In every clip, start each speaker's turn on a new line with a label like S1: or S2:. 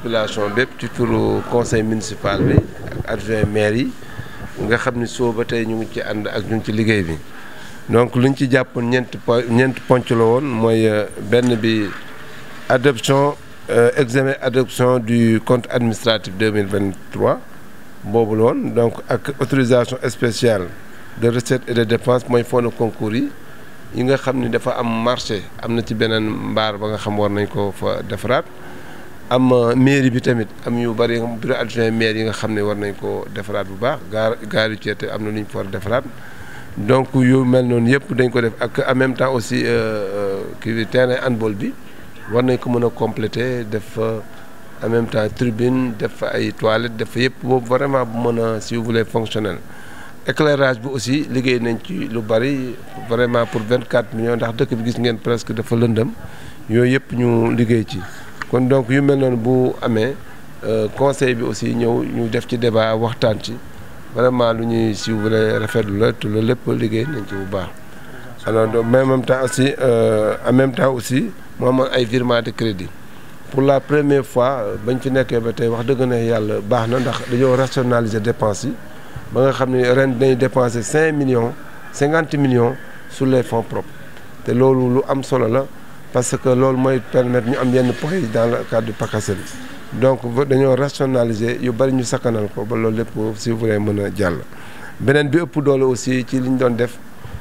S1: population bépp ci turu conseil municipal bi ak adjoint maire yi nga xam ni soo ba tey ñu ngi ci ànd ak ñun ci liggéey bi donc luñ ci jàppoon ñeenti ponc la woon mooy benn bi adoption examen adoption du compte administratif 2023 boobu la woon donc ak autorisation spéciale de recettes et de dépenses mooy fonds de concours yi nga xam ni dafa am marché am na ci beneen mbaar ba nga xam war nañ ko fa defaraat am mairie bi tamit am yu bari bureau adjoint maire yi nga xam ne war nañ ko defaraat bu baax gare routière te am na lu ñu fa war a defaraat donc yu mel noonu yëpp dañ ko def ak en même temps aussi kii terrain handball bi war nañ ko mën a compléter def fa en même temps tribune def fa ay toilettes def fa yëpp boobu vraiment bu mën a si vous voulez fonctionnel éclairage bi aussi liggéey nañ ci lu bari vraiment pour 24 millions ndax dëkk bi gis ngeen presque dafa lëndëm yooyu yëpp ñu liggéey ci kon donc yu mel noonu bu amee conseil bi aussi ñëw ñu def ci débat waxtaan ci vraiment lu ñuy si vous voulez rafetlu la te loolu lépp liggéey nañ ci bu baax alors donc mais en même temps aussi moo amoon ay virement de crédit pour la première fois bañ fi nekkee ba tey wax dëgg ne yàlla baax na ndax dañoo rationaliser dépenses yi ba nga xam ne ren dañuy dépenser 50 millions sur les fonds propres te loolu lu am solo la parce que loolu mooy permettre ñu am yenn points yi dans le cadre du PACASEN donc dañoo rationaliser yu bari ñu sakkanal ko ba loolu lépp si vous voulez mën a jàll. beneen bi ëpp doole aussi ci li ñu doon def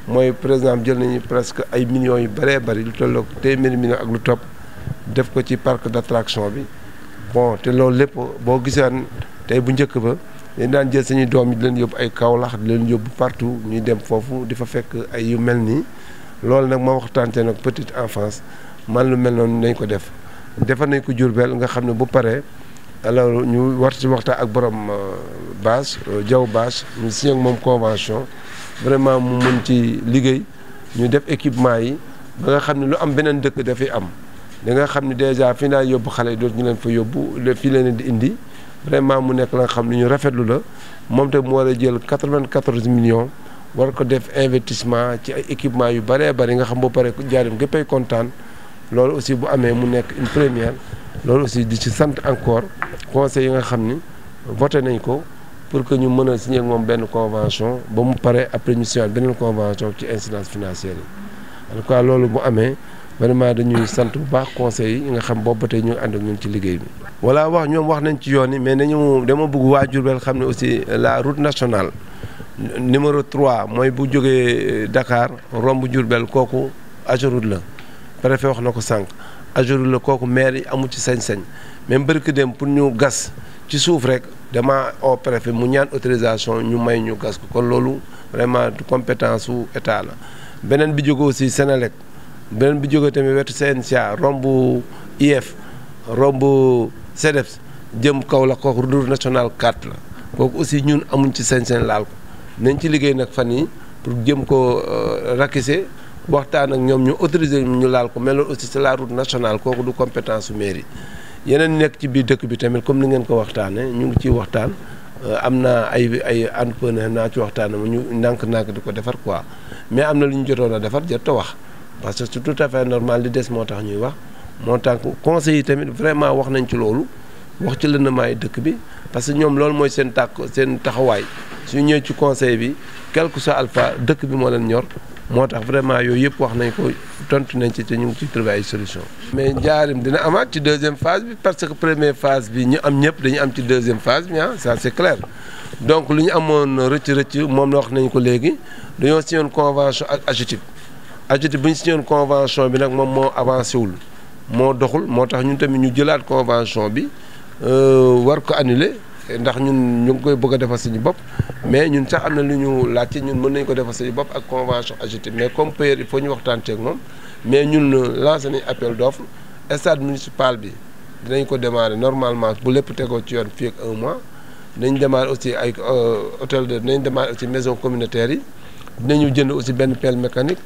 S1: mooy par exemple jël nañu presque ay millions yu bëree bëri lu tolloog téeméeri millions ak lu topp def ko ci parc d'attraction bi bon te loolu lépp boo gisaan tey bu njëkk ba. dañ daan jël suñuy doom yi di leen yóbbu ay Kaolack di leen yóbbu partout ñuy dem foofu di fa fekk ay yu mel nii loolu nag moo waxtaante nag petite enfance man lu mel noonu nañ ko def defar nañ ko Diourbel nga xam ne bu paree alors ñu war ci waxtaan ak borom bâche Diaw bâche ñu signé ak moom convention vraiment mu mën ci liggéey ñu def équipement yi ba nga xam ne lu am beneen dëkk dafay am da nga xam ne déjà fii naa yóbbu xale yi dootu ñu leen fa yóbbu fii leen di indi vraiment mu nekk la nga xam ne ñu rafetlu la moom te mu war a jël 94 millions war ko def investissement ci ay équipement yu bëree bëri nga xam boo pare jaarim géppay kontaan loolu aussi bu amee mu nekk une première loolu aussi di ci sant encore conseil yi nga xam ni voté nañ ko pour que ñu mën a signer ak moom benn convention ba mu pare après ñu signer beneen convention ci incidence financière yi en tout cas loolu bu amee vraiment dañuy sant bu baax conseil yi nga xam boobu ba tey ñu ànd ak ñun ci liggéey bi. voilà ñoom wax nañ ci yoon yi mais dama bëgg waa Diourbel xam ne aussi la route nationale numéro 3 mooy bu jógee Dakar romb Diourbel kooku AGEROUTE la préfet wax na ko sànq AGEROUTE la kooku maire yi amu ci sañ-sañ même barki dem pour ñu gas ci suuf rek dama au préfet mu ñaan autorisation ñu may ñu gas ko kon loolu vraiment du compétence su état la beneen bi jóge aussi Sénélec beneen bi jóge tamit wetu CNCA romb IF romb CEDEPS jëm Kaolack kooku route nationale 4 la kooku aussi ñun amuñ ci sañ-sañ laal ko nañ ci liggéey nag fan yi pour jëm ko rakise waxtaan ak ñoom ñu autoriser ñu laal ko mais loolu aussi c'est la route nationale kooku du compétence su mairie yeneen nekk ci biir dëkk bi tamit comme ni ngeen ko waxtaanee ñu ngi ciy waxtaan am na ay entrepreneur naa ci waxtaan ñu ndànk-ndànk di ko defar quoi mais am na lu ñu jotoon a defar jot a wax parce que c'est tout à fait normal li des moo tax ñuy wax moo tax conseil yi tamit vraiment wax nañ ci loolu wax ci lëndamaayu dëkk bi parce que ñoom loolu mooy seen taxawaay su ñëwee ci conseil bi quel que soit alpha dëkk bi moo leen ñor moo tax vraiment yooyu yëpp wax nañ ko tontu nañ ci te ñu ngi ciy trouver ay solution mais njaarim dina amaat ci deuxième phase bi parce que première phase bi ñu am ñëpp dañu am ci deuxième phase bi ça c'est clair donc lu ñu amoon rëcc moom la wax nañ ko léegi dañoo signé woon convention ak AGETIP bu ñu signé woon convention bi nag moom moo avancé wul moo doxul moo tax ñun tamit ñu jëlaat convention bi war ko annuler ndax ñun ñu ngi koy bëgg a defal suñu bopp mais ñun sax am na lu ñu laajte ñun mën nañu ko defal suñu bopp ak convention AGETIP mais comme payeur il faut ñu waxtaan ak moom mais ñun lancé nañu appel d'offre stade municipal bi dinañ ko démarrer normalement bu lépp tegoo ci yoon fii ak 1 mois dinañ démarrer aussi ay hôtel de dinañ démarrer aussi maison communautaire yi dinañu jënd aussi benn pelle mécanique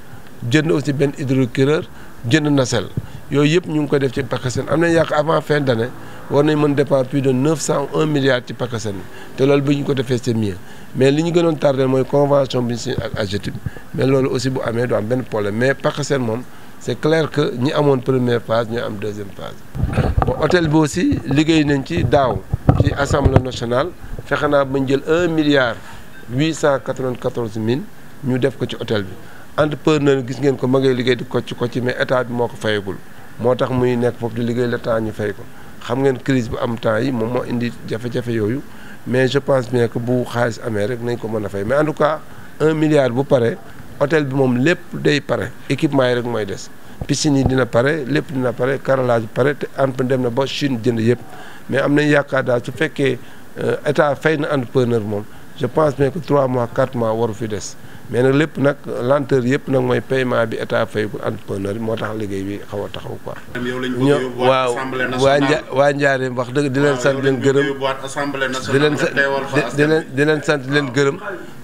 S1: jënd aussi benn hydrocureur jënd nacelle yooyu yëpp ñu ngi ko def ci PACASEN am nañu yaakaar avant fin d'année war nañ mën départ plus de 901 milliards ci PACASEN bi te loolu bu ñu ko defee c'est mieux mais li ñu gënoon tardé mooy convention bi ñu signé ak AGETIP mais loolu aussi bu amee du am benn problème mais PACASEN moom c'est clair que ñi amoon première phase ñooy am deuxième phase. bon hôtel bi aussi liggéey nañ ci daaw ci assemblée nationale fexe naa ba ñu jël 1,894 milliard ñu def ko ci hôtel bi entrepreneur gis ngeen ko ma ngay liggéey di ko ci mais état bi moo ko fayagul moo tax muy nekk foofu di liggéey le temps ñu fay ko xam ngeen crise bu am temps yi moom moo indi jafe-jafe yooyu mais je pense bien que bu xaalis amee rek nañ ko mën a fay mais en tout cas 1 milliard bu pare hôtel bi moom lépp day pare équipement yi rek mooy des piscine yi dina pare lépp dina pare carrelage bi pare te entrepreneur dem na ba Chine jënd yëpp mais am nañ yaakaar daal su fekkee état fay na entrepreneur moom je pense bien que 3 mois 4 mois waru fi des mais nag lépp nag lenteur yëpp nag mooy paiement bi état fay ko entrepreneur bi moo tax liggéey bi xaw a taxaw quoi. waaw waa Njaaréem wax dëgg di leen sant leen gërëm di leen sant leen gërëm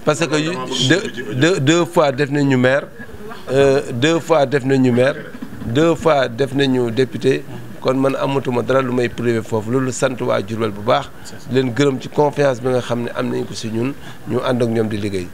S1: parce que 2 fois def nañu maire 2 fois def nañu maire 2 fois def nañu député kon man amatuma dara lu may privé foofu loolu sant waa Diourbel bu baax leen gërëm ci confiance bi nga xam ne am nañ ko si ñun ñu ànd ak ñoom di liggéey